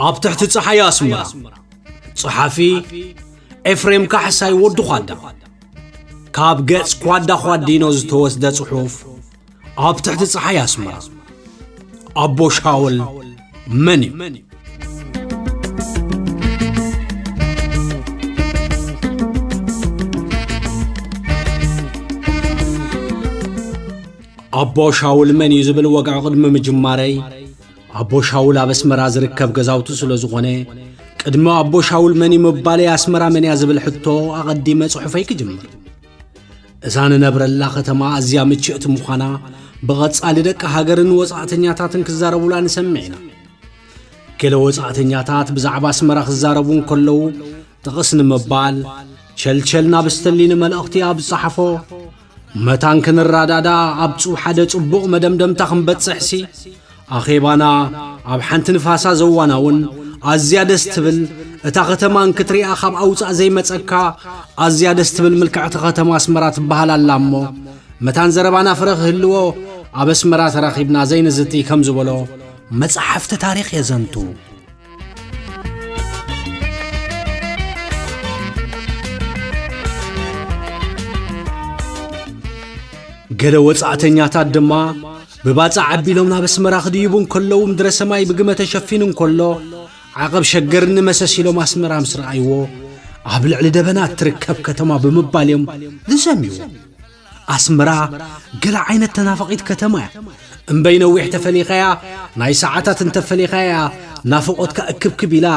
ኣብ ትሕቲ ጸሓይ ኣስመራ። ጸሓፊ ኤፍሬም ካሕሳይ ወዲ ኳዳ። ካብ ገጽ ኳዳ ኳዲኖ ዝተወስደ ጽሑፍ። ኣብ ትሕቲ ጸሓይ ኣስመራ። ኣቦ ሻውል መን እዩ? ኣቦ ሻውል መን እዩ ዝብል ወግዒ ቅድሚ ምጅማረይ፣ ኣቦ ሻውል ኣብ ኣስመራ ዝርከብ ገዛውቱ ስለ ዝኾነ፣ ቅድሚ ኣቦ ሻውል መን እዩ ምባለይ ኣስመራ መን እያ ዝብል ሕቶ ኣቐዲመ ጽሑፈይ ክጅምር። እዛ ንነብረላ ከተማ ኣዝያ ምችእቲ ምዃና ብቐጻሊ ደቂ ሃገርን ወጻእተኛታትን ክዛረቡላ ንሰምዕ ኢና። ገለ ወጻእተኛታት ብዛዕባ ኣስመራ ክዛረቡ እንከለዉ ጥቕስ ንምባል፣ ቸልቸል ናብ ስተሊ ንመልእኽቲ ኣብ ዝጸሓፎ፣ መታን ክንረዳዳ ኣብ ጽ-፣ ሓደ ጽቡቕ መደምደምታ ክንበጽሕሲ፣ ኣኼባና ኣብ ሓንቲ ንፋሳ ዘዋና እውን ኣዝያ ደስ ትብል፣ እታ ከተማ እንክትሪኣ ካብ ኣውጻእ ዘይመጸካ፣ ኣዝያ ደስ ትብል ምልክዕቲ ከተማ ኣስመራ ትበሃል ኣላ እሞ፣ መታን ዘረባና ፍረ ክህልዎ፣ ኣብ ኣስመራ ተራኺብና ዘይንዝቲ ከም ዝበሎ መጻሕፍቲ ታሪኽ የዘንቱ። ገለ ወጻእተኛታት ድማ ብባጽዕ ኣቢሎም ናብ ኣስመራ ክድይቡ እንከለዉ፣ ምድረ ሰማይ ብግመ ተሸፊኑ እንከሎ፣ ዓቐብ ሸገርኒ መሰስ ኢሎም ኣስመራ ምስ ረኣይዎ፣ ኣብ ልዕሊ ደበና እትርከብ ከተማ ብምባል እዮም ዝሰምይዎ። ኣስመራ ገለ ዓይነት ተናፋቒት ከተማ እያ። እምበይ ነዊሕ ተፈሊኻያ፣ ናይ ሰዓታት እንተፈሊኻያ፣ ናፍቖትካ እክብክብ ኢላ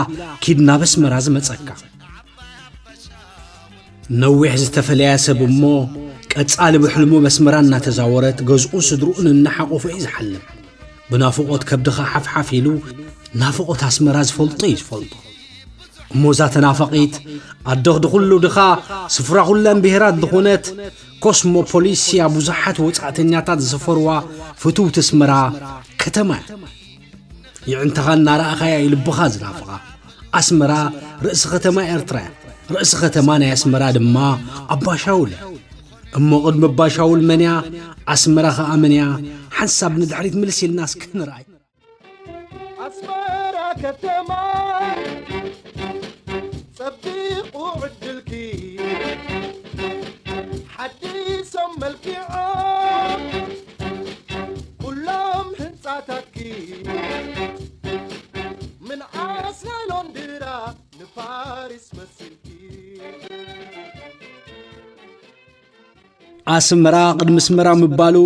ኪድ ናብ ኣስመራ ዝመጸካ። ነዊሕ ዝተፈለያ ሰብ እሞ፣ ቀጻሊ ብሕልሙ በስመራ እናተዛወረት፣ ገዝኡን ስድርኡን እናሓቖፈ እዩ ዝሓልም። ብናፍቖት ከብድኻ ሓፍሓፍ ኢሉ፣ ናፍቖት ኣስመራ ዝፈልጦ እዩ ዝፈልጦ። እሞ እዛ ተናፋቒት፣ ኣደኽ ድኹሉ ድኻ፣ ስፍራ ኩለን ብሄራት ዝኾነት፣ ኮስሞፖሊስያ ብዙሓት ወጻእተኛታት ዝሰፈርዋ ፍትውቲ ኣስመራ ከተማ እያ። የዕንትኻ እናረኣኻያ እዩ ልብኻ ዝናፍቓ። ኣስመራ ርእሲ ከተማ ኤርትራ እያ። ርእሲ ከተማ ናይ ኣስመራ ድማ ኣባሻውል እያ። እሞ ቅድሚ ኣባሻውል መን እያ? ኣስመራ ኸኣ መን እያ? ሓንሳብ ንድሕሪት ምልስ ኢልና እስኪ ንርኣይ። ኣስመራ ከተማ ጸቢቑ ዕድልኪ ሓዲሶም መልኪዖም ኩሎም ህንጻታትኪ ምንዓስ ናይ ሎንድራ ንፓሪስ መሲልኪ። ኣስመራ ቅድሚ ኣስመራ ምባሉ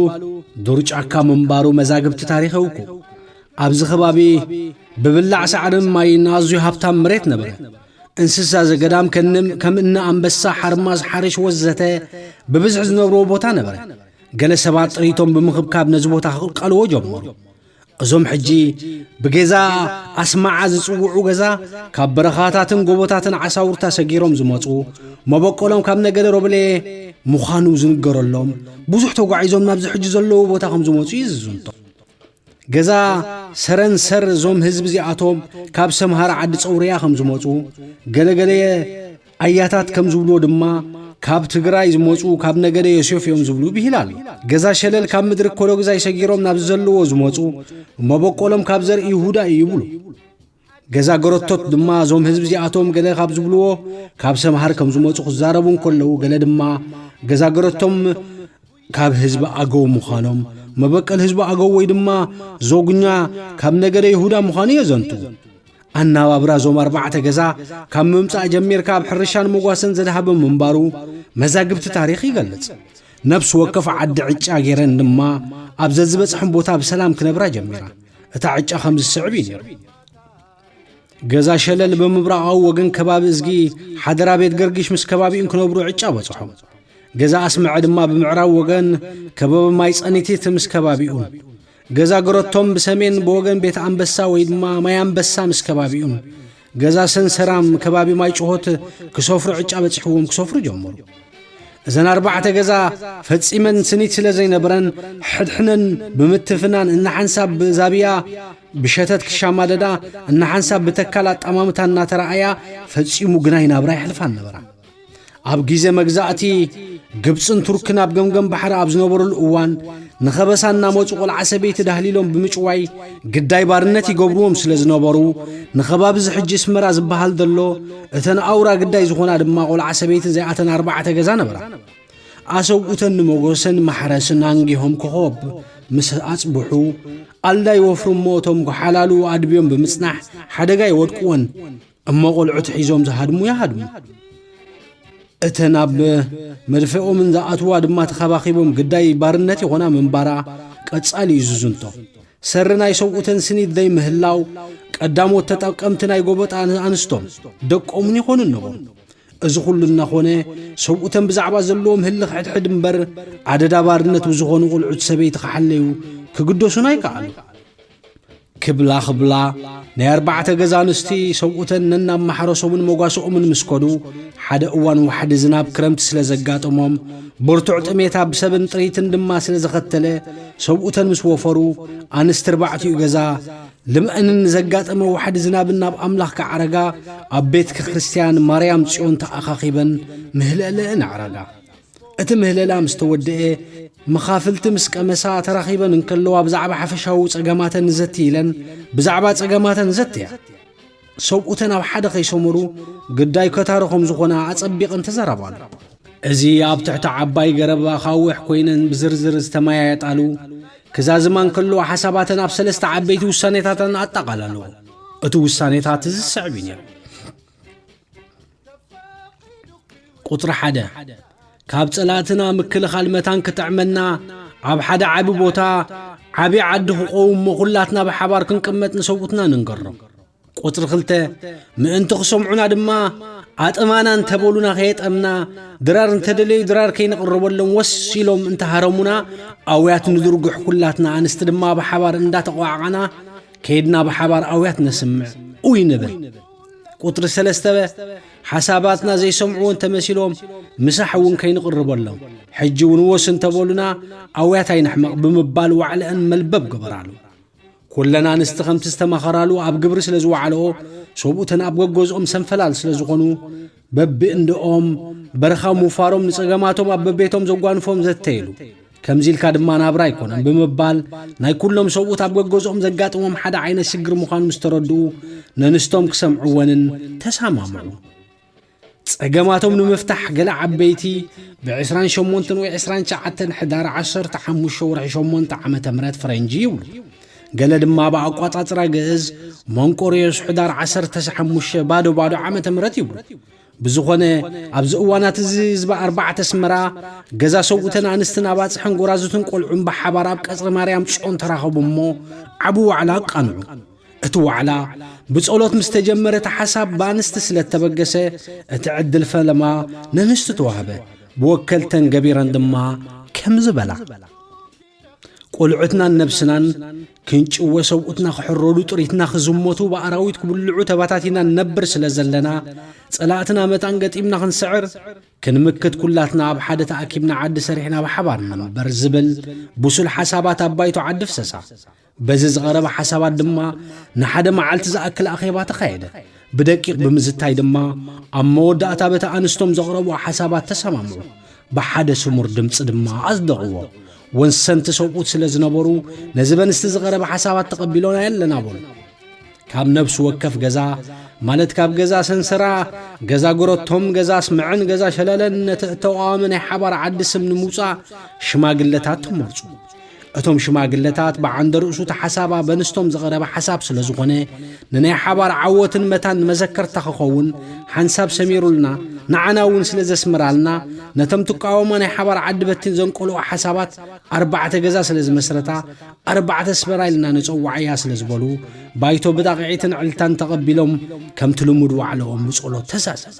ዱር ጫካ ምንባሩ መዛግብቲ ታሪኽ የውቁ። ኣብዚ ከባቢ ብብላዕ ሳዕርን ማይን ኣዝዩ ሃብታም መሬት ነበረ። እንስሳ ዘገዳም ከንም ከም እኒ ኣንበሳ፣ ሓርማዝ፣ ሓርሽ ወዘተ ብብዝሒ ዝነብርዎ ቦታ ነበረ። ገለ ሰባት ጥሪቶም ብምኽብካብ ነዚ ቦታ ክቕልቀልዎ ጀመሩ። እዞም ሕጂ ብገዛ ኣስማዓ ዝጽውዑ ገዛ፣ ካብ በረኻታትን ጎቦታትን ዓሳውርታ ሰጊሮም ዝመጹ፣ መበቆሎም ካብ ነገደ ሮብሌ ምዃኑ ዝንገረሎም፣ ብዙሕ ተጓዒዞም ናብዚ ሕጂ ዘለዉ ቦታ ከም ዝመጹ እዩ ዝዝንቶ። ገዛ ሰረንሰር እዞም ህዝቢ እዚኣቶም ካብ ሰምሃር ዓዲ ጸውርያ ከም ዝመጹ፣ ገለገለ ኣያታት ከም ዝብልዎ ድማ፣ ካብ ትግራይ ዝመጹ፣ ካብ ነገደ ዮሴፍ እዮም ዝብሉ ብሂል ኣሎ። ገዛ ሸለል ካብ ምድሪ ኮሎግዛይ ሰጊሮም ናብዚ ዘለዎ ዝመጹ፣ መበቆሎም ካብ ዘርኢ ይሁዳ እዩ ይብሉ። ገዛ ገረቶት ድማ፣ እዞም ህዝቢ እዚኣቶም ገለ ካብ ዝብልዎ፣ ካብ ሰምሃር ከም ዝመጹ ክዛረቡ እንከለዉ፣ ገለ ድማ ገዛ ገረቶም ካብ ህዝቢ ኣገው ምዃኖም፣ መበቀል ህዝቢ ኣገው ወይ ድማ ዞግኛ ካብ ነገደ ይሁዳ ምዃኑ የዘንቱ። ኣናባብራ እዞም ኣርባዕተ ገዛ ካብ ምምጻእ ጀሚርካ ኣብ ሕርሻን መጓሰን ዘድሃበ ምንባሩ መዛግብቲ ታሪኽ ይገልጽ። ነፍሲ ወከፍ ዓዲ ዕጫ ገይረን ድማ ኣብ ዘዝበጽሐን ቦታ ብሰላም ክነብራ ጀሚራ። እታ ዕጫ ከም ዝስዕብ እዩ ነይሩ። ገዛ ሸለል ብምብራቓዊ ወገን ከባቢ እዝጊ ሓደራ ቤት ገርጊሽ ምስ ከባቢኡን ክነብሩ ዕጫ በጽሖም። ገዛ ኣስመዐ ድማ ብምዕራብ ወገን ከበቢ ማይ ጸኒቲት ምስ ከባቢኡን። ገዛ ገረቶም ብሰሜን ብወገን ቤት ኣንበሳ ወይ ድማ ማይ ኣንበሳ ምስ ከባቢኡን። ገዛ ሰንሰራም ከባቢ ማይ ጭሆት ክሰፍሩ ዕጫ በጺሕዎም ክሰፍሩ ጀመሩ። እዘን ኣርባዕተ ገዛ ፈጺመን ስኒት ስለ ዘይነበረን፣ ሕድሕነን ብምትፍናን፣ እናሓንሳብ ብዛብያ ብሸተት ክሻማደዳ፣ እናሓንሳብ ብተካል ኣጠማምታ እናተረኣያ፣ ፈጺሙ ግናይ ናብራ የሕልፋ ነበራ። ኣብ ግዜ መግዛእቲ ግብጽን ቱርክን ኣብ ገምገም ባሕሪ ኣብ ዝነበሩሉ እዋን፣ ንኸበሳ እናመጹ ቆልዓ ሰበይቲ ዳህሊሎም ብምጭዋይ ግዳይ ባርነት ይገብርዎም ስለ ዝነበሩ፣ ንኸባቢ እዚ ሕጂ ኣስመራ ዝበሃል ዘሎ፣ እተን ኣውራ ግዳይ ዝኾና ድማ ቆልዓ ሰበይትን ዘይኣተን ኣርባዕተ ገዛ ነበራ። ኣሰብኡተን ንመጎሰን ማሕረስን ኣንጊሆም ኮኾብ ምስ ኣጽብሑ፣ ኣልዳ ይወፍሩ እሞ እቶም ጎሓላሉ ኣድብዮም ብምጽናሕ ሓደጋ ይወድቅወን። እሞ ቆልዑት ሒዞም ዝሃድሙ ይሃድሙ። እተን ኣብ መድፈኦምን ዝኣትዋ ድማ ተኸባኺቦም ግዳይ ባርነት ይኾና ምንባራ ቀጻሊ እዩ ዝዝንቶ። ሰሪ ናይ ሰብኡተን ስኒት ዘይምህላው ቀዳሞት ተጠቀምቲ ናይ ጎበጣ ኣንስቶም ደቆምን ይኾኑ ነበሩ። እዚ ኩሉ እናኾነ ሰብኡተን ብዛዕባ ዘለዎም ህልኽ ሕድሕድ እምበር ኣደዳ ባርነት ብዝኾኑ ቆልዑት ሰበይቲ ክሓለዩ ክግደሱን ኣይከኣሉ። ክብላ ክብላ ናይ ኣርባዕተ ገዛ ኣንስቲ ሰብኡተን ነናብ ማሕረሶምን መጓስኦምን ምስ ከዱ፣ ሓደ እዋን ዋሕዲ ዝናብ ክረምቲ ስለ ዘጋጠሞም፣ ብርቱዕ ጥሜት ኣብ ሰብን ጥሪትን ድማ ስለ ዘኸተለ፣ ሰብኡተን ምስ ወፈሩ፣ ኣንስቲ ኣርባዕቲኡ ገዛ ልምአንን ዘጋጠመ ዋሕዲ ዝናብን ናብ ኣምላኽ ክዓረጋ፣ ኣብ ቤተ ክርስቲያን ማርያም ጽዮን ተኣኻኺበን ምህለለአን ኣዕረጋ። እቲ ምህለላ ምስ ተወደኤ፣ መኻፍልቲ ምስ ቀመሳ ተራኺበን እንከለዋ፣ ብዛዕባ ሓፈሻዊ ጸገማተን ንዘቲ ኢለን፣ ብዛዕባ ጸገማተን ዘተያ። ሰብኡተን ኣብ ሓደ ከይሰመሩ፣ ግዳይ ከታሪ ከም ዝኾና ኣጸቢቐን ተዛረባሉ። እዚ ኣብ ትሕቲ ዓባይ ገረብ ኣኻውሕ ኮይነን ብዝርዝር ዝተመያየጣሉ፣ ክዛዝማ እንከለዋ ሓሳባተን ኣብ ሰለስተ ዓበይቲ ውሳኔታተን ኣጠቓላለዎ። እቲ ውሳኔታት እዚ ዝስዕብ እዩ ነይሩ። ቁጽሪ ሓደ፣ ካብ ጸላእትና ምክልኻል መታን ክጥዕመና፣ ኣብ ሓደ ዓቢ ቦታ፣ ዓቢ ዓዲ ክኸውን እሞ፣ ኩላትና ብሓባር ክንቅመጥ ንሰብኡትና ንንገሮም። ቁጽሪ ክልተ፣ ምእንቲ ክሰምዑና ድማ፣ ኣጠማና እንተበሉና ከየጠምና፣ ድራር እንተደለዩ ድራር ከይንቕርበሎም ወስ ኢሎም እንተሃረሙና፣ ኣውያት ንድርጉሕ ኩላትና ኣንስቲ ድማ ብሓባር እንዳተቋዕዓና፣ ከይድና ብሓባር ኣውያት ነስምዕ፣ ኡይ ንብል። ቁጽሪ ሰለስተ፣ ሓሳባትና ዘይሰምዕዎ እንተመሲሎም፣ ምሳሕ እውን ከይንቕርበሎም። ሕጂ እውን ወስ እንተበሉና፣ ኣውያት ኣይንሕመቕ ብምባል ዋዕለአን መልበብ ገበራሉ። ኩለን ኣንስቲ ከምቲ ዝተመኸራሉ ኣብ ግብሪ ስለ ዝወዓለኦ፣ ሰብኡተን ኣብ ገገዝኦም ሰንፈላል ስለ ዝኾኑ፣ በብእንድኦም በረኻ ምውፋሮም ንጸገማቶም ኣብ በቤቶም ዘጓንፎም ዘተየሉ። ከምዚ ኢልካ ድማ ናብራ ኣይኮነን ብምባል፣ ናይ ኩሎም ሰብኡት ኣብ ገገዝኦም ዘጋጥሞም ሓደ ዓይነት ሽግር ምዃኑ ምስ ተረድኡ፣ ነንስቶም ክሰምዕወንን ተሰማምዑ። ጸገማቶም ንምፍታሕ ገለ ዓበይቲ ብ ዕስራን ሸሞንተን ወይ ዕስራን ትሽዓተን ሕዳር ዓሰርተ ሓሙሽተ ወርሒ ሸሞንተ ዓመተ ምህረት ፈረንጂ ይብሉ። ገለ ድማ ብኣቋጻጽራ ግእዝ መንቆርዮስ ሕዳር ዓሰርተ ሓሙሽተ ባዶ ባዶ ዓመተ ምህረት ይብሉ። ብዝኾነ፣ ኣብዚ እዋናት እዚ ህዝቢ ኣርባዕተ ኣስመራ፣ ገዛ ሰብኡተን ኣንስትን ኣባጽሕን ጎራዙትን ቆልዑን ብሓባር ኣብ ቀጽሪ ማርያም ጽዮን ተራኸቡ እሞ ዓቢ ዋዕላ ኣቃንዑ። እቲ ዋዕላ ብጸሎት ምስ ተጀመረ፣ እቲ ሓሳብ ብኣንስቲ ስለ እተበገሰ፣ እቲ ዕድል ፈለማ ነንስቲ ተዋህበ። ብወከልተን ገቢረን ድማ ከምዚ በላ። ቆልዑትናን ነብስናን ክንጭወ፣ ሰብኡትና ክሕረዱ፣ ጥሪትና ክዝመቱ፣ ብኣራዊት ክብልዑ ተባታቲና ንነብር ስለ ዘለና፣ ጸላእትና መታን ገጢምና ክንስዕር፣ ክንምክት ኩላትና ኣብ ሓደ ተኣኪብና ዓዲ ሰሪሕና ብሓባር ንንበር ዝብል ብሱል ሓሳባት ኣብ ባይቶ ዓዲ ፍሰሳ። በዚ ዝቐረበ ሓሳባት ድማ ንሓደ መዓልቲ ዝኣክል ኣኼባ ተኻየደ። ብደቂቕ ብምዝታይ ድማ ኣብ መወዳእታ በቲ ኣንስቶም ዘቕረብኦ ሓሳባት ተሰማምዑ። ብሓደ ስሙር ድምጺ ድማ ኣጽደቕዎ። ወሰንቲ ሰብኡት ስለ ዝነበሩ ነዚ በንስቲ ዝቐረበ ሓሳባት ተቐቢሎና የለና በሉ። ካብ ነብሲ ወከፍ ገዛ፣ ማለት ካብ ገዛ ሰንሰራ፣ ገዛ ጎረቶም፣ ገዛ ኣስምዕን ገዛ ሸለለን ነቲ እተቃወመ ናይ ሓባር ዓዲ ስም ንምውጻእ ሽማግለታት ተመርጹ። እቶም ሽማግለታት ብዓንደ ርእሱ እቲ ሓሳብ ኣብ ኣንስቶም ዝቐረበ ሓሳብ ስለ ዝኾነ፣ ንናይ ሓባር ዓወትን መታን መዘከርታ ክኸውን ሓንሳብ ሰሚሩልና፣ ንዓና እውን ስለ ዘስምራልና፣ ነቶም ትቃወማ ናይ ሓባር ዓዲ በቲን ዘንቀልኦ ሓሳባት ኣርባዕተ ገዛ ስለ ዝመስረታ፣ ኣርባዕተ ኣስመራ ኢልና ንጸውዓያ ስለ ዝበሉ፣ ባይቶ ብጣቕዒትን ዕልልታን ተቐቢሎም፣ ከምቲ ልሙድ ዋዕለኦም ብጸሎት ተዛዘመ።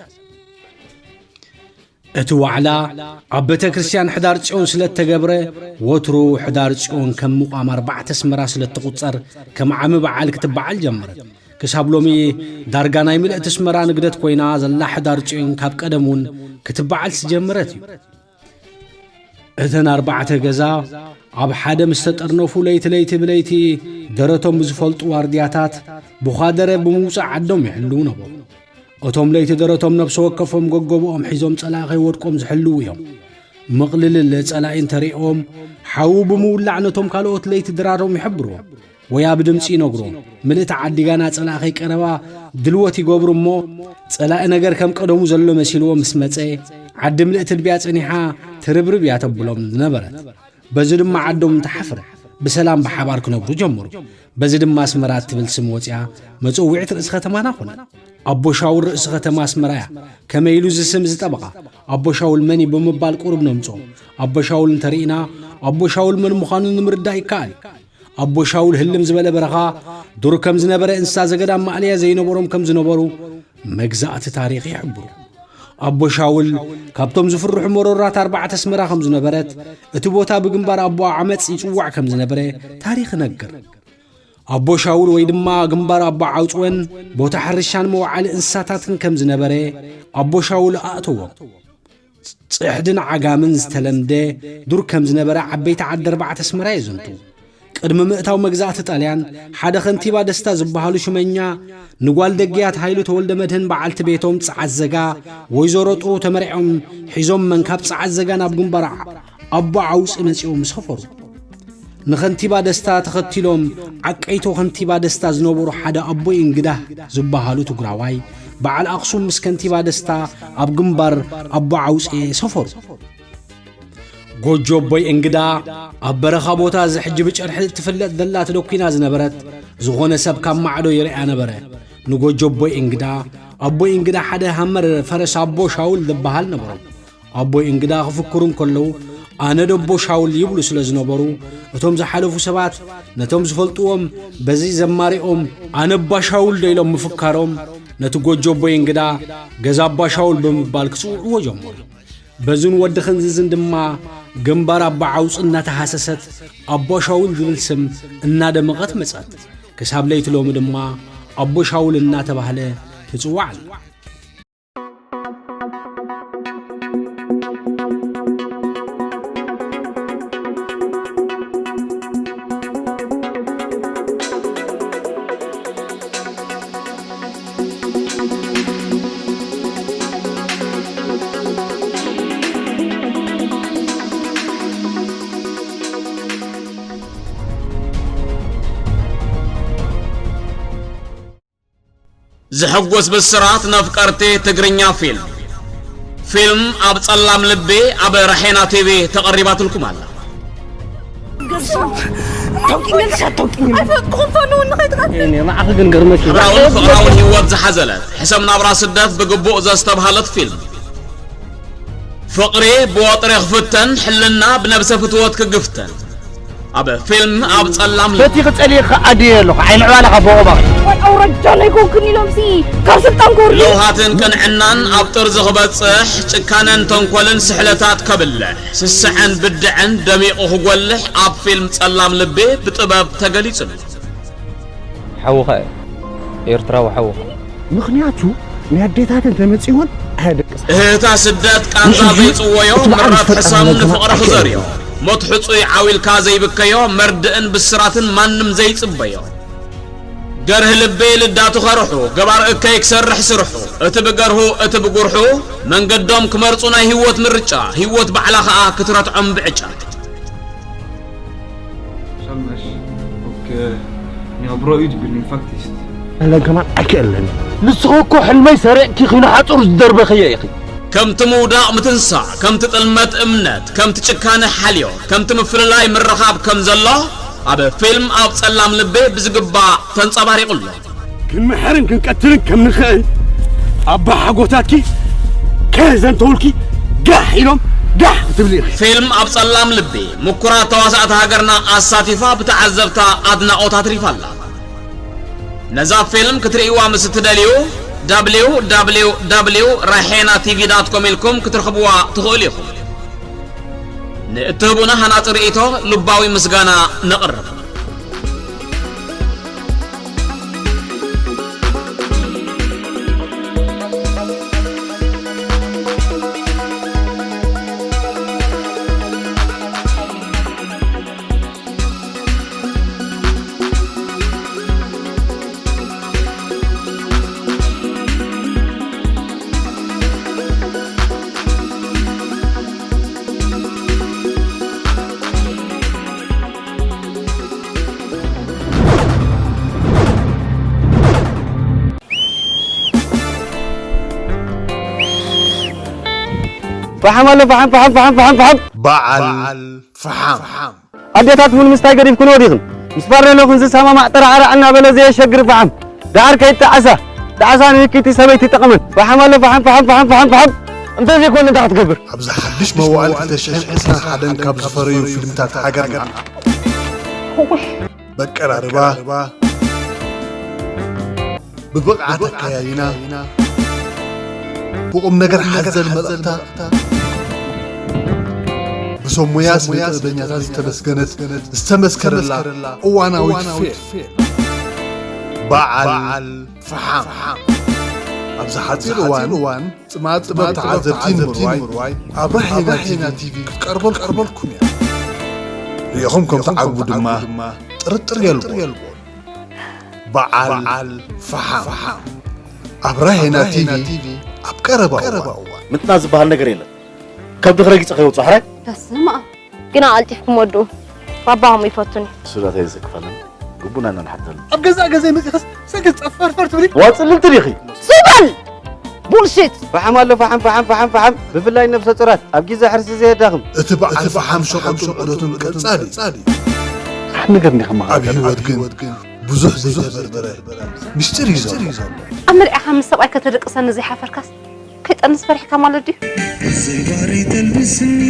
እቲ ዋዕላ ኣብ ቤተ ክርስቲያን ሕዳር ጽዮን ስለ እተገብረ፣ ወትሩ ሕዳር ጽዮን ከም ምቋም ኣርባዕተ ኣስመራ ስለ እትቑጸር፣ ከም ዓሚ በዓል ክትበዓል ጀመረት። ክሳብ ሎሚ ዳርጋ ናይ ምልእቲ ኣስመራ ንግደት ኮይና ዘላ ሕዳር ጽዮን ካብ ቀደም እውን ክትበዓል ዝጀመረት እዩ። እተን ኣርባዕተ ገዛ ኣብ ሓደ ምስ ተጠርነፉ፣ ለይቲ ለይቲ ብለይቲ ደረቶም ብዝፈልጡ ዋርድያታት ብዃደረ ብምውጻእ ዓዶም ይሕልዉ ነበሩ። እቶም ለይቲ ደረቶም ነፍሲ ወከፎም ገገቦኦም ሒዞም ጸላኢ ከይወድቆም ዝሕልዉ እዮም። ምቕልልል ጸላኢ እንተሪኦም፣ ሓዉ ብምውላዕ ነቶም ካልኦት ለይቲ ድራሮም ይሕብርዎም። ወያ ብድምጺ ይነግርዎም። ምልእቲ ዓዲ ጋና ጸላኢ ከይቀረባ ድልወት ይገብሩ እሞ፣ ጸላኢ ነገር ከም ቀደሙ ዘሎ መሲልዎ ምስ መጸ፣ ዓዲ ምልእቲ ድብያ ጸኒሓ ትርብርብ እያ ተብሎም ዝነበረት። በዚ ድማ ዓዶም እንተሓፍረ፣ ብሰላም ብሓባር ክነብሩ ጀመሩ። በዚ ድማ ኣስመራ እትብል ስም ወጺኣ መጸውዒት ርእሲ ከተማና ኮነት። ኣቦ ሻውል ርእሲ ከተማ ኣስመራ እያ። ከመይ ኢሉ እዚ ስም እዚ ጠበቓ? ኣቦ ሻውል መን እዩ ብምባል ቁሩብ ነምጽኦ። ኣቦ ሻውል እንተርኢና፣ ኣቦ ሻውል መን ምዃኑ ንምርዳእ ይከኣል እዩ። ኣቦ ሻውል ህልም ዝበለ በረኻ ዱር ከም ዝነበረ፣ እንስሳ ዘገዳም ማእለያ ዘይነበሮም ከም ዝነበሩ መግዛእቲ ታሪኽ ይሕብሩ። ኣቦ ሻውል ካብቶም ዝፍርሑ መሮራት ኣርባዕተ ኣስመራ ከም ዝነበረት፣ እቲ ቦታ ብግንባር ኣቦ ዓመጽ ይጽዋዕ ከም ዝነበረ ታሪኽ ይነግር። ኣቦ ሻውል ወይ ድማ ግንባር ኣቦ ዓውጽወን ቦታ ሕርሻን መውዓሊ እንስሳታትን ከም ዝነበረ ኣቦ ሻውል ኣእተዎም። ጽሕድን ዓጋምን ዝተለምደ ዱር ከም ዝነበረ ዓበይቲ ዓዲ ኣርባዕተ ኣስመራ የዘንቱ። ቅድሚ ምእታው መግዛእቲ ጣልያን፣ ሓደ ከንቲባ ደስታ ዝበሃሉ ሽመኛ ንጓል ደግያት ሃይሉ ተወልደ መድህን በዓልቲ ቤቶም ጸዓት ዘጋ ወይዘሮ ጥሩ ተመሪዖም ሒዞም መንካብ ጸዓት ዘጋ ናብ ግንባር ኣቦ ዓውጺ መጺኦም ሰፈሩ። ንኸንቲባ ደስታ ተኸቲሎም ዓቀይቶ ከንቲባ ደስታ ዝነበሩ ሓደ ኣቦይ እንግዳ ዝበሃሉ ትግራዋይ በዓል ኣኽሱም ምስ ከንቲባ ደስታ ኣብ ግንባር ኣቦ ዓውጼ ሰፈሩ። ጎጆ ኣቦይ እንግዳ ኣብ በረኻ ቦታ እዚ ሕጂ ብጨርሒ እትፍለጥ ዘላ ተደኲና ዝነበረት፣ ዝኾነ ሰብ ካብ ማዕዶ ይርኣ ነበረ። ንጎጆ ኣቦይ እንግዳ፣ ኣቦይ እንግዳ ሓደ ሃመር ፈረስ ኣቦ ሻውል ዝበሃል ነበሮም። ኣቦይ እንግዳ ክፍክሩ እንከለዉ፣ "ኣነ ደቦ ሻውል" ይብሉ ስለ ዝነበሩ፣ እቶም ዝሓለፉ ሰባት ነቶም ዝፈልጥዎም በዚ ዘማሪኦም "ኣነ ኣባ ሻውል" ዶ ኢሎም ምፍካሮም፣ ነቲ ጎጆ ኣቦይ እንግዳ "ገዛ ኣባ ሻውል" ብምባል ክጽውዕዎ ጀመሩ። በዝን ወዲ ኽንዝዝን ድማ ግንባር ኣባ ዓውጽ እናተሃሰሰት ኣባ ሻውል ዝብል ስም እናደመቐት መጸት። ክሳብ ለይቲ ሎሚ ድማ ኣቦ ሻውል እናተባህለ ትጽዋዕ ኣላ። ዝሕጉስ ብስራት ነፍቀርቲ ትግርኛ ፊልም። ፊልም ኣብ ጸላም ልቢ ኣብ ራሄና ቲቪ ተቐሪባትልኩም ኣላ። ገሱ፣ ታውቂኛለሽ ኣታውቂኝም? ኣይፈለጥኩኹም፣ ፋኖ እውን ንኸይትቐትል። እኔ ንዓኺ ግን ገርመኪ። ሕብራውን ፍቕራውን ህይወት ዝሓዘለት ሕሰም ናብራ ስደት ብግቡእ ዘስተብሃለት ፊልም። ፍቕሪ ብወጥሪ ክፍተን፣ ሕልና ብነብሰ ፍትወት ክግፍተን። ኣብ ፊልም ኣብ ጸላም ልቢ። ፈቲኺ ጸሊእኺ ኣድየ ኣለኹ። ዓይኒ ዕባለኻ ቦቕባቕ። ወይ ኣውራጃ ናይ ኮንክን ኢሎምሲ ካብ ስልጣን ክወርዱ። ለውሃትን ቅንዕናን ኣብ ጥርዚ ክበጽሕ፣ ጭካነን ተንኮልን ስሕለታት ከብልሕ፣ ስስዐን ብድዐን ደሚቑ ክጎልሕ ኣብ ፊልም ጸላም ልቢ ብጥበብ ተገሊጹ ኣሎ። ሓውኻ እዩ። ኤርትራዊ ሓውኻ። ምኽንያቱ ናይ ኣዴታተን ተመጺወን ኣየደቅሳ። እህታ ስደት ቃንዛ ዘይጽወዮ፣ ምረት ሕሰም ንፍቕሪ ክዘርዮ። ሞት ሕጹይ ዓው ኢልካ ዘይብከዮ፣ መርድእን ብስራትን ማንም ዘይጽበዮ። ገርህ ልቢ ልዳቱ ከርሑ፣ ገባር እከይ ክሰርሕ ስርሑ። እቲ ብገርሁ፣ እቲ ብጉርሑ፣ መንገዶም ክመርጹ ናይ ህይወት ምርጫ፣ ህይወት ባዕላ ኸኣ ክትረትዖም ብዕጫ። Som är och eh, ni har bra utbildning faktiskt. ኣለን ከማን ኣይክእልን። ንስኺ እኮ ሕልመይ ሰሪቕኪ ኺኖ ሓጹር ዝደርበኽዮ ኢኺ። ከምቲ ምውዳቕ ምትንሳእ፣ ከምቲ ጥልመት እምነት፣ ከምቲ ጭካነ ሓልዮ፣ ከምቲ ምፍልላይ ምርኻብ ከም ዘሎ ኣብ ፊልም ኣብ ጸላም ልቢ ብዝግባእ ተንጸባሪቑ ኣሎ። ክንምሕርን ክንቀትልን ከም ንኽእል ኣባ ሓጎታትኪ ከዘንተውልኪ ጋሕ ኢሎም ጋሕ ክትብሊ ኢኺ። ፊልም ኣብ ጸላም ልቢ ምኩራት ተዋሳእቲ ሃገርና ኣሳቲፋ ብተዓዘብታ ኣድናቖት ኣትሪፋ ኣላ። ነዛ ፊልም ክትርእይዋ ምስ እትደልዩ፣ ደብሊው ደብሊው ደብሊው ራሄና ቲቪ ዳት ኮም ኢልኩም ክትረኽብዋ ትኽእሉ ኢኹም። ንእትህቡና ሃናጺ ርእይቶ ልባዊ ምስጋና ነቕርብ። ፈሓም ኣሎ፣ ፈሓም፣ ፈሓም፣ ፈሓም፣ ፈሓም፣ ፈሓም። በዓል ፈሓም። ኣዴታት እውን ምስታይ ገዲፍክንኦ ዲኽን? ምስ ፋሬሎኽን ዝሰማማዕ ጠራዕራዕ እናበለ ዘየሸግር ፈሓም። ደሓር ከይጠዓሳ፣ ጣዕሳ ንህኪቲ ሰበይቲ ጠቕመን። ፈሓም ኣሎ፣ ፈሓም፣ ፈሓም፣ ፈሓም፣ ፈሓም፣ ፈሓም። እንተዘይኮነ እንታይ ክትገብር? ኣብዚ ሓድሽ መዋእል ክልተ ሽሕን ዕስራን ሓደን ካብ ዝፈረዩ ፊልምታት ሃገርና፣ በቀራርባ፣ ብብቕዓት ኣከያይና፣ ብቑም ነገር ሓዘል መልእኽታ፣ ብሰብ ሞያ ስነ ጥበበኛታት ዝተመስገነት፣ ዝተመስከረላ እዋናዊት ፊልም በዓል ፈሓም። ኣብዚ ሓፂር እዋን ጽማድ ጥበብ ተዓዘብቲ ንምርዋይ ኣብራሄና ቲቪ ክትቀርበልኩም እያ። ርኢኹም ከም ትዓግቡ ድማ ጥርጥር የልቦን። በዓል ፈሓም ኣብ ራሄና ቲቪ ኣብ ቀረባ እዋን። ምጥና ዝበሃል ነገር የለን። ከብድኺ ረጊጸ ከይወጽኦ ሕራይ። በስመ ኣብ። ግና ኣልጢፍኩም ወድኡ። ባባ ከምኡ ይፈቱኒ። እሱ ዳታ ይዘክፈለን። ግቡና ኢና ንሓተሉ። ኣብ ገዛእ ገዛይ መጺኸስ ሰገድ ጸፈርፈር ትብሊ? ዋጽልልቲ ዲኺ? ዝበል! ቡልሺት! ፈሓም ኣሎ፣ ፈሓም፣ ፈሓም፣ ፈሓም፣ ፈሓም። ብፍላይ ነብሰ ጡራት ኣብ ግዜ ሕርሲ ዘየዳኽም። እቲ በዓል ፈሓም ሸቐጡን ዑደቱን ቀጻሊ። ሓደ ነገር እንዲኻ ኣብ መሃር ህይወት ግን ብዙሕ ዘይተበርበረ ምስጢር እዩ ዘሎ። ኣመሪዕኻ ምስ ሰብኣይ ከተደቅሰኒ ዘይሓፈርካስ ከይጠንስ ፈሪሕካ ማለት ድዩ? ዘይባሪ ተልብስኒ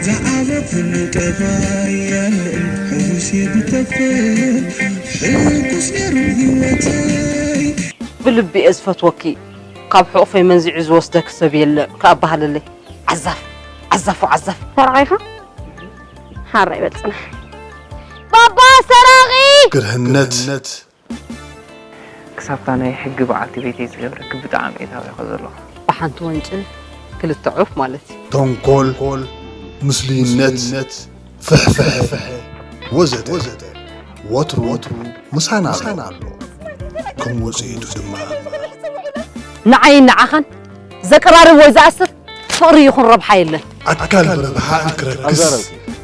ዝዓበኩሉ ጠባይ ያለን ሕጉስ የድተፍል ሕጉስ ነሩ ህይወተይ። ብልቢ እየ ዝፈትወኪ። ካብ ሕቑፈይ መንዚዑ ዝወስደኪ ሰብ የለን ክኣ በሃለለይ። ዓዛፍ፣ ዓዛፍ፣ ዓዛፍ። ተራኺኻ ሓራ ይበል ጽናሕ። ባባ ሰራቒ! ግርህነት። ክሳብታ ናይ ሕጊ በዓልቲ ቤተይ ዝገብረኪ ብጣዕሚ እየ ታቢኸ ዘለኹ። ብሓንቲ ወንጭፍ ክልተ ዑፍ ማለት እዩ። ተንኮል፣ ምስሉይነት፣ ፍሕፍሕ፣ ወዘተ፣ ወዘተ። ወትሩ፣ ወትሩ ምሳና ኣሎ። ከም ውጽኢቱ ድማ። ንዓይን ንዓኻን ዘቀራርብ ወይ ዝኣስር ፍቕሪ ይኹን ረብሓ የለን። ኣካል ብረብሓ እንክረክስ።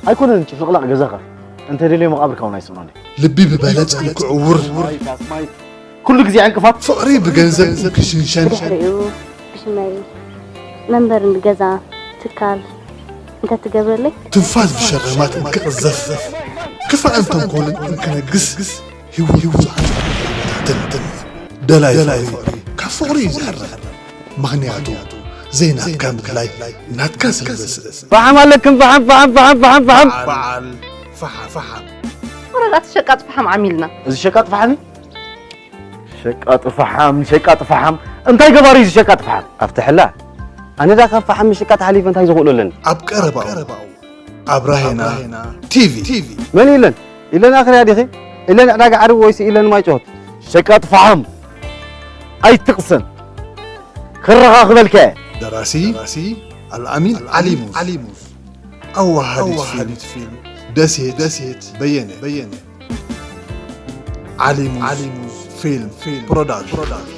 ኣይኮነን ጭፍልቕላቕ ገዛኻ። እንተ ደልዮ መቓብርካ እውን ኣይስእኖን እዩ። ልቢ ብበለጸ እንክዕውር። ኩሉ ግዜ ዕንቅፋት። ፍቕሪ ብገንዘብ እንክሽንሸን። ብድሕሪኡ ብሽመይ መንበርን ገዛ ትካል እንተትገብረለይ። ትንፋስ ብሸረማት እንክቕዘፍ። ክፋእን ተንኮልን እንክነግስ። ህይወት ብዙሓት ተንትን። ደላይ ፍቕሪ ካብ ፍቕሪ እዩ ዝሕረም። ምኽንያቱ ዘይናትካ ምድላይ ናትካ ስለ ዘስእን። ፈሓም ኣለክን፣ ፈሓም፣ ፈሓም፣ ፈሓም፣ ፈሓም፣ ፈሓም። በዓል ፈሓም፣ ፈሓም። ወረዳ እቲ ሸቃጥ ፈሓም ዓሚልና። እዚ ሸቃጥ ፈሓም እዩ? ሸቃጥ ፈሓም፣ ሸቃጥ ፈሓም። እንታይ ገባሪ እዩ እዚ ሸቃጥ ፈሓም? ኣብቲ ሕላ፣ ኣነ ዳ ካብ ፈሓም ምሽቃጥ ሓሊፈ እንታይ ዝኽእሎ ኣለኒ? ኣብ ቀረባኡ፣ ኣብ ራሄና ቲቪ። መን ኢለን? ኢለን ኣኽርያ ዲኺ? ኢለን ዕዳጋ ዓርቢ ወይስ ኢለን ማይጨሆት? ሸቃጥ ፈሓም። ኣይትቕሰን። ክረኻኽበልካ እየ። ደራሲ፣ ደራሲ ኣልኣሚን ዓሊሙዝ። ዓሊሙዝ። ኣዋሃዲት ኣዋሃዲት ፊልም፣ ፊልም፣ ደሴት፣ ደሴት፣ በየነ፣ በየነ። ዓሊሙዝ፣ ዓሊሙዝ፣ ፊልም፣ ፊልም፣ ፕሮዳክሽን። ፕሮዳክሽን።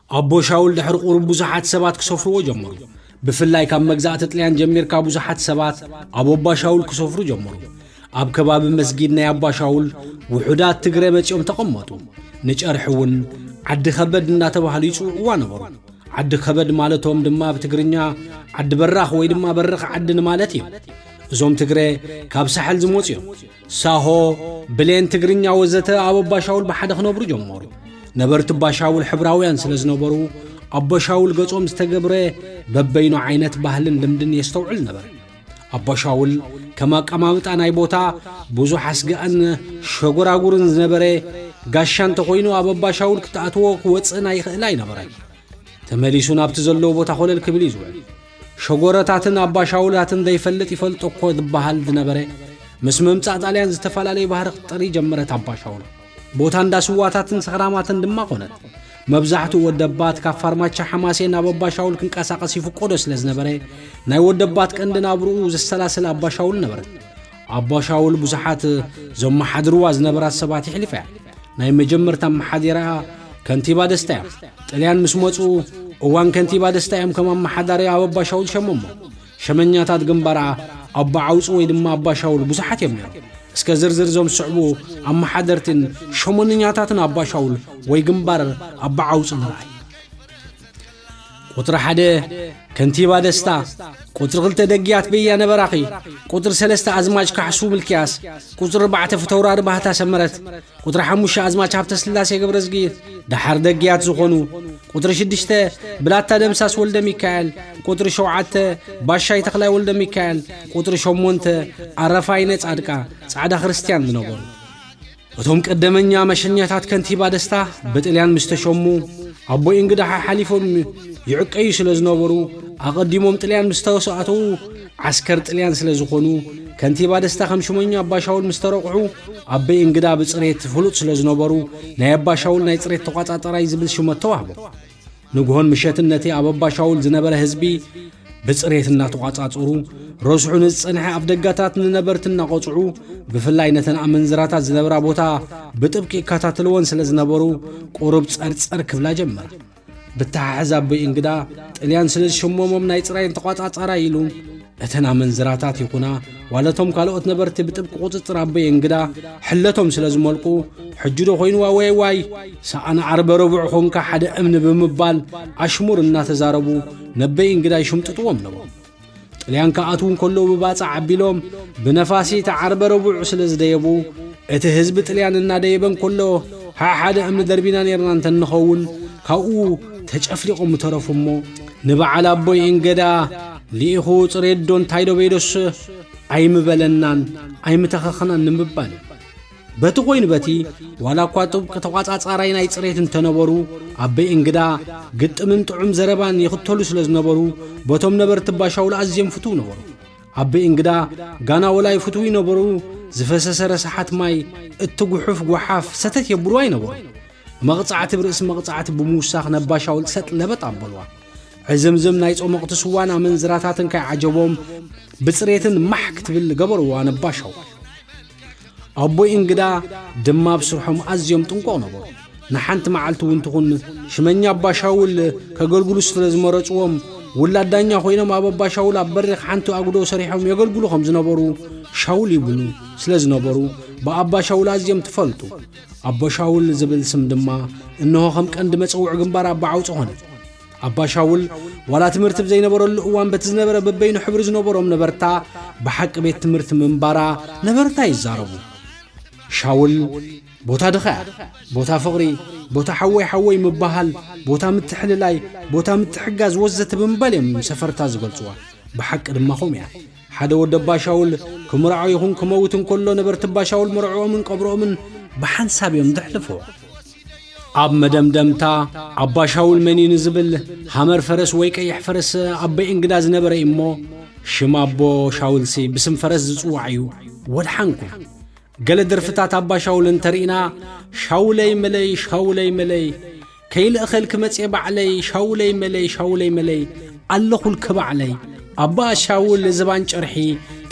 ኣቦ ሻውል ድሕሪ ቁሩብ ብዙሓት ሰባት ክሰፍርዎ ጀመሩ። ብፍላይ ካብ መግዛእቲ ጥልያን ጀሚርካ ብዙሓት ሰባት ኣብ ኣባ ሻውል ክሰፍሩ ጀመሩ። ኣብ ከባቢ መስጊድ ናይ ኣባ ሻውል ውሑዳት ትግረ መጺኦም ተቐመጡ። ንጨርሒ እውን ዓዲ ከበድ እናተባህሉ ይጽውዕዋ ነበሩ። ዓዲ ከበድ ማለቶም ድማ ብትግርኛ ዓዲ በራኽ ወይ ድማ በርኽ ዓዲ ንማለት እዩ። እዞም ትግረ ካብ ሳሕል ዝመጹ እዮም። ሳሆ፣ ብሌን፣ ትግርኛ ወዘተ ኣብ ኣባ ሻውል ብሓደ ክነብሩ ጀመሩ። ነበርቲ ኣባ ሻውል ሕብራውያን ስለ ዝነበሩ፣ ኣባ ሻውል ገጾም ዝተገብረ በበይኑ ዓይነት ባህልን ልምድን የስተውዕል ነበረ። ኣባ ሻውል ከም ኣቀማምጣ ናይ ቦታ ብዙሕ ኣስጋእን ሸጎራጉርን ዝነበረ ጋሻ እንተኾይኑ፣ ኣብ ኣባ ሻውል ክትኣትዎ ክወጽእን ኣይኽእል ኣይነበረን። ተመሊሱ ናብቲ ዘለዎ ቦታ ኮለል ክብል እዩ ዝውዕል። ሸጎረታትን ኣባ ሻውላትን ዘይፈልጥ ይፈልጦ እኮ ዝበሃል ዝነበረ፣ ምስ ምምጻእ ጣልያን ዝተፈላለየ ባህሪ ክትጠሪ ጀመረት ኣባ ሻውል። ቦታ እንዳ ስዋታትን ሰኽራማትን ድማ ኮነት። መብዛሕትኡ ወደባት ካብ ፋርማቻ ሓማሴን ናብ ኣባ ሻውል ክንቀሳቐስ ይፍቆዶ ስለ ዝነበረ፣ ናይ ወደባት ቀንዲ ናብርኡ ዘሰላስል ኣባ ሻውል ነበረት። ኣባ ሻውል ብዙሓት ዘመሓድርዋ ዝነበራት ሰባት ይሕሊፋ እያ። ናይ መጀመርታ ኣመሓዲራኣ ከንቲባ ደስታ እዮም። ጥልያን ምስ መጹ፣ እዋን ከንቲባ ደስታ እዮም ከም ኣመሓዳሪ ኣብ ኣባ ሻውል ሸመሞ። ሸመኛታት ግንባር ኣባ ዓውጽ ወይ ድማ ኣባ ሻውል ብዙሓት እዮም ነይሮም። እስከ ዝርዝር እዞም ዝስዕቡ ኣመሓደርትን ሸሞንኛታትን ኣባ ሻውል ወይ ግንባር ኣባ ዓውጽ ንርኣይ። ቁጽሪ ሓደ ከንቲባ ደስታ፣ ቁጽሪ ክልተ ደግያት በያነ በራኺ፣ ቁጽሪ ሰለስተ ኣዝማች ካሕሱ ምልክያስ፣ ቁጽሪ ኣርባዕተ ፍተውራሪ ባህታ ሰመረት፣ ቁጽሪ ሓሙሽተ ኣዝማች ሃብተ ስላሴ ገብረዝጊ፣ ደሓር ደግያት ዝኾኑ፣ ቁጽሪ ሽዱሽተ ብላታ ደምሳስ ወልደ ሚካኤል፣ ቁጽሪ ሸውዓተ ባሻይ ተኽላይ ወልደ ሚካኤል፣ ቁጽሪ ሸሞንተ ኣረፋይነ ጻድቃ፣ ጻዕዳ ክርስትያን ዝነበሩ። እቶም ቀደመኛ መሸኛታት ከንቲባ ደስታ ብጥልያን ምስ ተሸሙ፣ ኣቦይ እንግዳ ሓሓሊፎም ይዕቀዩ ስለ ዝነበሩ፣ ኣቐዲሞም ጥልያን ምስ ተሰኣተዉ ዓስከር ጥልያን ስለ ዝኾኑ፣ ከንቲባ ደስታ ከም ሽመኛ ኣባ ሻውል ምስ ተረቑሑ፣ ኣቦይ እንግዳ ብጽሬት ፍሉጥ ስለ ዝነበሩ፣ ናይ ኣባ ሻውል ናይ ጽሬት ተቋጻጻራይ ዝብል ሽመት ተዋህቦ። ንግሆን ምሸትን ነቲ ኣብ ኣባ ሻውል ዝነበረ ህዝቢ ብጽሬት እናተቋጻጸሩ፣ ረስሑ ንዝጸንሐ ኣፍ ደጋታት ንነበርቲ እናቐጽዑ፣ ብፍላይ ነተን ኣመንዝራታት ዝነብራ ቦታ ብጥብቂ ይከታተልወን ስለ ዝነበሩ፣ ቁሩብ ጸርጸር ክብላ ጀመራ። ብተሓሕዝ ኣቦይ እንግዳ ጥልያን ስለ ዝሸመሞም ናይ ጽራይን ተቋጻጻራይ ኢሉ፣ እተን ኣመንዝራታት ይኹና ዋለቶም ካልኦት ነበርቲ ብጥብቂ ቁጽጽር ኣቦይ እንግዳ ሕለቶም ስለ ዝመልቁ፣ ሕጂ ዶ ኮይንዋ ወይ ዋይ፣ ሰኣን ዓርበ ረቡዕ ኾንካ ሓደ እምኒ ብምባል ኣሽሙር እናተዛረቡ ነበይ እንግዳ ይሽምጥጥዎም ነበሩ። ጥልያን ክኣትዉ እንከለዉ ብባጽዕ ኣቢሎም ብነፋሲት ዓርበ ረቡዕ ስለ ዝደየቡ፣ እቲ ህዝቢ ጥልያን እናደየበ እንከሎ፣ ሓሓደ እምኒ ደርቢና ኔርና እንተንኸውን፣ ካብኡ ተጨፍሊቖም ምተረፉ እሞ፣ ንበዓል ኣቦይ እንገዳ ልኢኹ ጽሬት ዶ እንታይ ዶ በይዶስ ኣይምበለናን ኣይምተኸኸናን ንምባል እዩ። በቲ ኮይኑ በቲ፣ ዋላ እኳ ጥብቂ ተቋጻጻራይ ናይ ጽሬት እንተነበሩ፣ ኣቦይ እንግዳ ግጥምን ጥዑም ዘረባን ይኽተሉ ስለ ዝነበሩ፣ በቶም ነበርቲ ባሻውል ኣዝዮም ፍትው ነበሩ። ኣቦይ እንግዳ ጋና ወላ ይፍትው ይነበሩ፣ ዝፈሰሰ ረሳሓት ማይ እትጉሑፍ ጓሓፍ ሰተት የብሉ ኣይነበሩ። መቕጻዕቲ ብርእሲ መቕጻዕቲ ብምውሳኽ ነባሻውል ሰጥ ለበጥ ኣበልዋ። ዕዝምዝም ናይ ጾመቕቲ ስዋን ኣመንዝራታትን ከይዓጀቦም ብጽሬትን ማሕ ክትብል ገበርዋ ነባሻውል። ኣቦይ እንግዳ ድማ ኣብ ስርሖም ኣዝዮም ጥንቆቕ ነበሩ። ንሓንቲ መዓልቲ እውን ትኹን ሽመኛ ኣባሻውል ከገልግሉ ስለ ዝመረጽዎም፣ ውላድ ዳኛ ኮይኖም ኣብ ኣባሻውል ኣብ በሪኽ ሓንቲ ኣጉዶ ሰሪሖም የገልግሉ ከም ዝነበሩ ሻውል ይብሉ ስለ ዝነበሩ፣ ብኣባሻውል ኣዝዮም ትፈልጡ። ኣቦሻውል ዝብል ስም ድማ እንሆ ከም ቀንዲ መጸውዒ ግንባር ኣባ ዓውጺ ኾነ። ኣባ ሻውል ዋላ ትምህርቲ ብዘይነበረሉ እዋን በቲ ዝነበረ በበይኑ ሕብሪ ዝነበሮም ነበርታ ብሓቂ ቤት ትምህርቲ ምንባራ ነበርታ ይዛረቡ። ሻውል ቦታ ድኻ፣ ቦታ ፍቕሪ፣ ቦታ ሓወይ ሓወይ ምበሃል፣ ቦታ ምትሕልላይ፣ ቦታ ምትሕጋዝ ወዘተ ብምባል እዮም ሰፈርታ ዝገልጽዋ። ብሓቂ ድማ ከምኡ እያ። ሓደ ወዲ ኣባ ሻውል ክምርዖ ይኹን ክመውት እንከሎ ነበርቲ ኣባ ሻውል መርዕኦምን ቀብርኦምን ብሓንሳብ እዮም ዘሕልፍዎ። ኣብ መደምደምታ ኣባ ሻውል መን እዩ ንዝብል ሃመር ፈረስ ወይ ቀይሕ ፈረስ ኣቦይ እንግዳ ዝነበረ እዩ እሞ፣ ሽም ኣቦ ሻውልሲ ብስም ፈረስ ዝጽዋዕ እዩ። ወድሓንኩም። ገለ ደርፍታት ኣባ ሻውል እንተርኢና፣ ሻውለይ መለይ፣ ሻውለይ መለይ፣ ከይልእኸልኪ መጽየ ባዕለይ፣ ሻውለይ መለይ፣ ሻውለይ መለይ፣ ኣለኹልኪ ባዕለይ፣ ኣባ ሻውል ዝባን ጨርሒ፣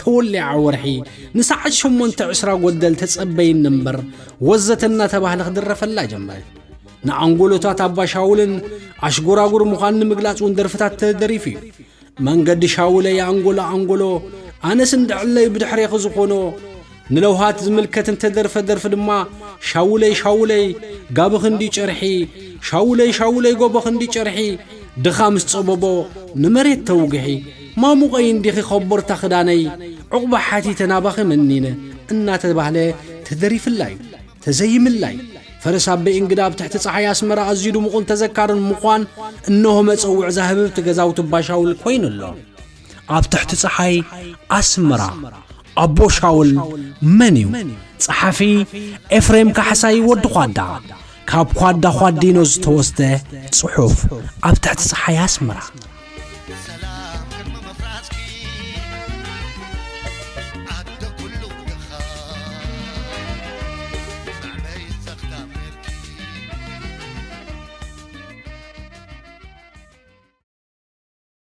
ተወሊዓ ወርሒ፣ ንሰዓት ሸሞንተ ዕስራ ጎደል ተጸበይኒ እምበር፣ ወዘተ እናተባህለ ክድረፈላ ጀመረ። ንኣንጎሎታት ኣባ ሻውልን ኣሽጎራጉር ምዃኑ ንምግላጽ እውን ደርፍታት ተደሪፉ እዩ። መንገዲ ሻውለይ ኣንጎሎ ኣንጎሎ፣ ኣነስ እንድዕለይ ብድሕሬኺ ዝኾኖ፣ ንለውሃት ዝምልከት እንተደርፈ ደርፊ ድማ፣ ሻውለይ ሻውለይ፣ ጋብኺ እንዲ ጨርሒ፣ ሻውለይ ሻውለይ፣ ጎቦኺ እንዲ ጨርሒ፣ ድኻ ምስ ጸበቦ ንመሬት ተውግሒ፣ ማሙቐይ እንዲኺ ኮቦርታ ክዳነይ፣ ዑቕባ ሓቲተ ናባኺ መኒነ እናተባህለ ተደሪፍላ እዩ። ተዘይምላይ፣ ፈረስ ኣበይ እንግዳ ኣብ ትሕቲ ጸሓይ ኣስመራ ኣዝዩ ድሙቕን ተዘካርን ምዃን፣ እንሆ መጸውዒ እዛ ህብብቲ ገዛውቲ ባሻውል ኮይኑ ኣሎ። ኣብ ትሕቲ ጸሓይ ኣስመራ፣ ኣቦ ሻውል መን እዩ? ጸሓፊ ኤፍሬም ካሕሳይ ወዲ ኳዳ። ካብ ኳዳ ኳዲኖ ዝተወስደ ጽሑፍ። ኣብ ትሕቲ ጸሓይ ኣስመራ።